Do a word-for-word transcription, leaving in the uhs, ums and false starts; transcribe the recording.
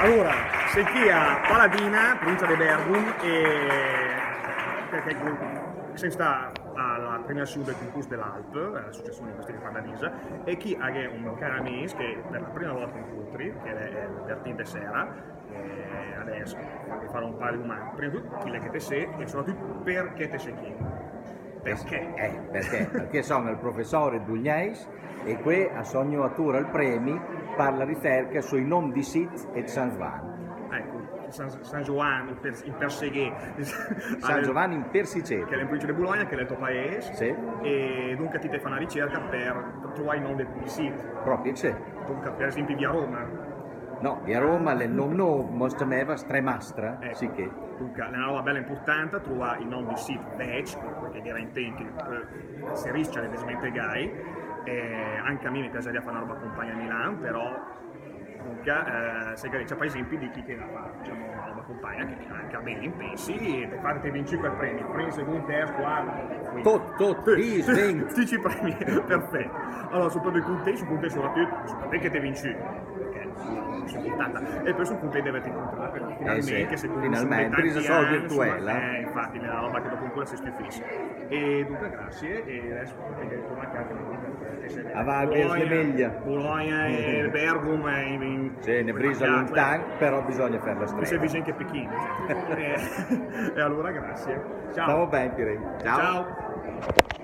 Alura, sem chì a Paladina, pruvincia de Bèrghem, e perché sem stà a la premiaziù del concurs de l'ALP, eh, l'associaziù linguistica padanesa, e chì gh'è un car amìs che per la prima volta incontri, che l'è, eh, Bertin Tessera, e adess ghe farò un par de dumande. Prima de tüt, chi l'è che te see e soprattutto perché te see chì? Perché? Eh, perché? Perché song el professor de bugneis e che a song gnü a tür el premi per la ricerca sui nom di sits de San Giovann. Ecco, San, San Giovann in Pers-, in Perseghè. San Giovann in Persiceto. Che l'è in provincia de Bulogna, che l'è el tò paes. Sì. E dunca ti te fee una ricerca per truvà i nom de, di sit. Propri, sì. Dunca, per esempi, via Roma. No, via Roma l'è el nom nov, ma se ciameva Stremastra, ecco. Sì che. Dunca, l'è una roba bella importanta truvà i nom di sit vecc, perché gh'era in temp che, eh, se riscia de desmentegai. E anca a mi me piasaria fà una roba compagna a Milan, però, dunca, eh, se gh'è, cioè, per esempi, di chi che l'ha fà, diciamo, una roba compagna, che anca ben, pensi, e te fee, te vins el premi, prim, segund, terz, quart, quint. Tot, tot, sì, sì, sì, premi, perfetto. Alura, son propi cuntent, son cuntent soprattutto, son cuntent che te vins, perché son cuntent. E poi son cuntent de avett incontrà, perché finalment, eh, sì, che secondo me, finalment, tanti anni, insomma, eh, infatti, l'è una roba che dopo ancora se stüfiss. E dunca, grazie, e adess Avà, che se Bologna, Bologna e Bèrghem, eh, in, in, sì, ne brisa luntan, però bisogna fà la strada. Sì, bisogna che pichin. Eh, e alura grazie. Ciao. Stamo ben, Pirin. Ciao. Ciao.